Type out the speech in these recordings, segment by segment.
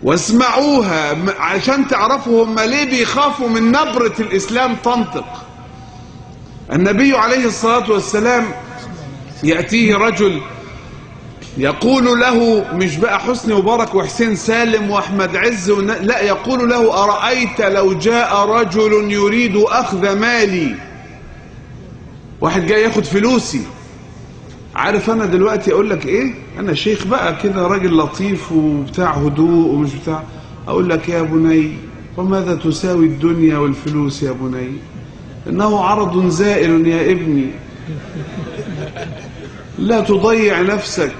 واسمعوها عشان تعرفوا هم ليه بيخافوا من نبرة الإسلام تنطق. النبي عليه الصلاة والسلام يأتيه رجل يقول له، مش بقى حسني مبارك وحسين سالم وأحمد عز لا، يقول له: أرأيت لو جاء رجل يريد أخذ مالي، واحد جاي ياخد فلوسي. عارف أنا دلوقتي أقول لك إيه؟ أنا شيخ بقى كده، راجل لطيف وبتاع هدوء ومش بتاع، أقول لك: يا بني، وماذا تساوي الدنيا والفلوس يا بني؟ إنه عرض زائل يا ابني، لا تضيع نفسك.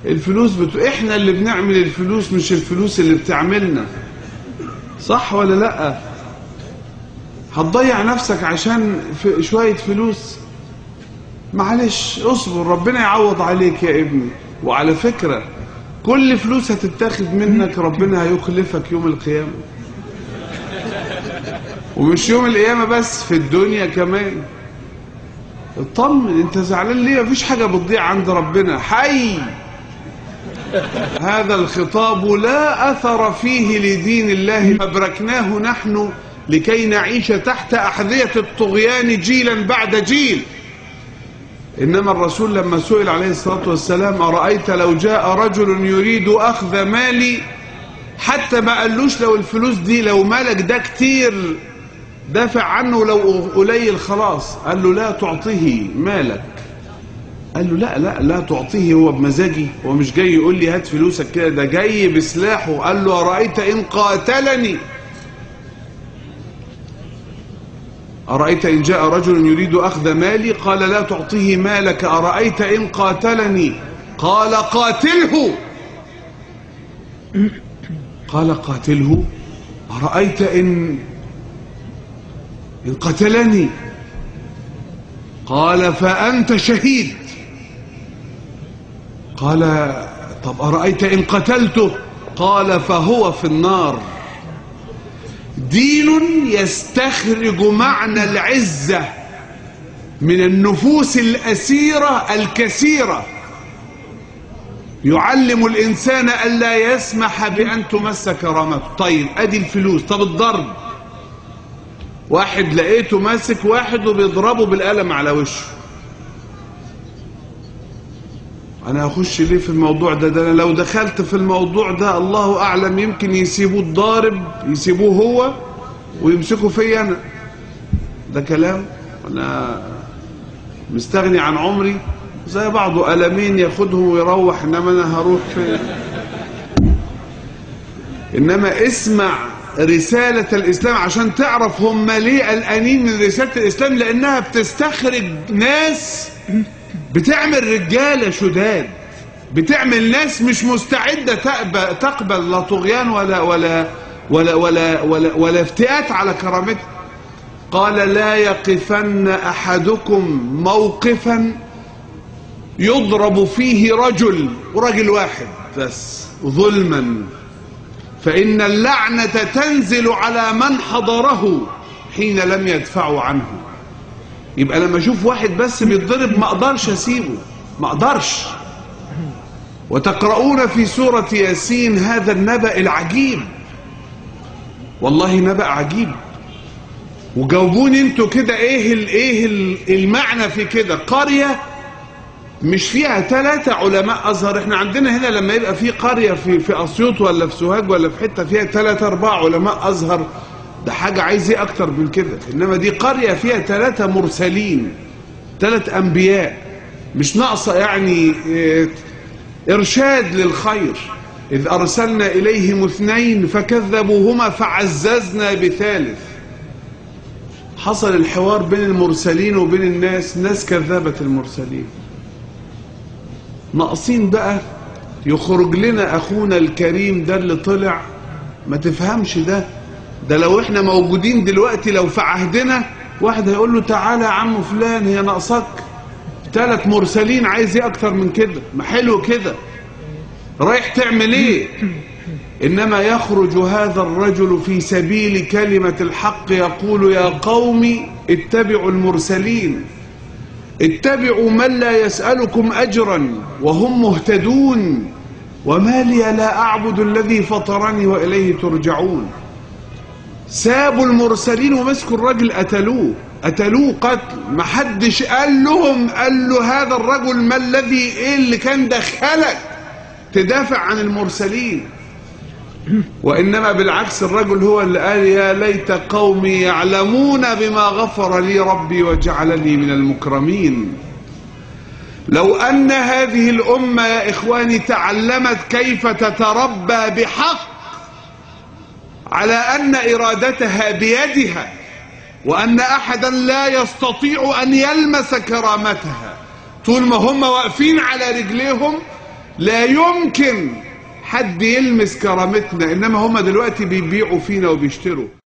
الفلوس إحنا اللي بنعمل الفلوس، مش الفلوس اللي بتعملنا، صح ولا لأ؟ هتضيع نفسك عشان شوية فلوس؟ معلش اصبر، ربنا يعوض عليك يا ابني. وعلى فكرة كل فلوس هتتاخد منك ربنا هيخلفك يوم القيامة، ومش يوم القيامة بس، في الدنيا كمان. اطمن، انت زعلان ليه؟ مفيش حاجة بتضيع عند ربنا. حي. هذا الخطاب لا أثر فيه لدين الله، أبركناه نحن لكي نعيش تحت أحذية الطغيان جيلا بعد جيل. إنما الرسول لما سئل عليه الصلاة والسلام: أرأيت لو جاء رجل يريد أخذ مالي، حتى ما قالوش لو الفلوس دي، لو مالك ده كتير دافع عنه، لو قليل خلاص. قال له: لا تعطيه مالك. قال له: لا لا لا تعطيه، هو بمزاجي، هو مش جاي يقول لي هات فلوسك كده، ده جاي بسلاحه. قال له: أرأيت إن قاتلني؟ أرأيت إن جاء رجل يريد أخذ مالي؟ قال: لا تعطيه مالك. أرأيت إن قاتلني؟ قال: قاتله. قال: قاتله. أرأيت إن قتلني؟ قال: فأنت شهيد. قال: طب أرأيت إن قتلته؟ قال: فهو في النار. دين يستخرج معنى العزة من النفوس الأسيرة الكثيرة، يعلم الإنسان ألا يسمح بأن تمس كرامته. طيب أدي الفلوس، طب الضرب، واحد لقيته ماسك واحد وبيضربه بالقلم على وشه، أنا هخش ليه في الموضوع ده؟ ده أنا لو دخلت في الموضوع ده الله أعلم يمكن يسيبوه الضارب، يسيبوه هو ويمسكوا فيا أنا. ده كلام؟ أنا مستغني عن عمري زي بعضه، قلمين ياخدهم ويروح، إنما أنا هروح فين؟ إنما اسمع رسالة الإسلام عشان تعرف هم ليه قلقانين من رسالة الإسلام، لأنها بتستخرج ناس، بتعمل رجالة شداد، بتعمل ناس مش مستعدة تقبل لا طغيان ولا ولا ولا ولا ولا, ولا افتئات على كرامتها. قال: لا يقفن أحدكم موقفا يضرب فيه رجل، ورجل واحد بس، ظلما، فإن اللعنة تنزل على من حضره حين لم يدفعوا عنه. يبقى لما اشوف واحد بس بيتضرب ما اقدرش اسيبه، ما اقدرش. وتقرؤون في سورة ياسين هذا النبأ العجيب، والله نبأ عجيب. وجاوبوني انتوا كده ايه ايه المعنى في كده؟ قرية مش فيها 3 علماء ازهر. احنا عندنا هنا لما يبقى في قرية في اسيوط ولا في سوهاج ولا في حتة فيها 3 4 علماء ازهر، ده حاجة عايز ايه اكتر من كده؟ انما دي قرية فيها 3 مرسلين، 3 انبياء، مش ناقصة يعني ارشاد للخير. اذ ارسلنا اليهم 2 فكذبوهما فعززنا بثالث. حصل الحوار بين المرسلين وبين الناس، ناس كذبت المرسلين. ناقصين بقى يخرج لنا اخونا الكريم ده اللي طلع ما تفهمش ده لو احنا موجودين دلوقتي، لو في عهدنا واحد هيقول له تعالى يا عم فلان، هي ناقصاك 3 مرسلين، عايز ايه اكتر من كده؟ ما حلو كده، رايح تعمل ايه؟ انما يخرج هذا الرجل في سبيل كلمة الحق يقول: يا قوم اتبعوا المرسلين، اتبعوا من لا يسألكم أجرا وهم مهتدون. وما لي لا أعبد الذي فطرني وإليه ترجعون. سابوا المرسلين ومسكوا الرجل قتلوه، قتلوه قتل، محدش قال لهم، قال له هذا الرجل ما الذي، ايه اللي كان دخلك تدافع عن المرسلين؟ وإنما بالعكس الرجل هو اللي قال يا ليت قومي يعلمون بما غفر لي ربي وجعلني من المكرمين. لو أن هذه الأمة يا إخواني تعلمت كيف تتربى بحق على أن إرادتها بيدها، وأن أحدا لا يستطيع أن يلمس كرامتها، طول ما هم واقفين على رجليهم لا يمكن حد يلمس كرامتنا، إنما هم دلوقتي بيبيعوا فينا وبيشتروا.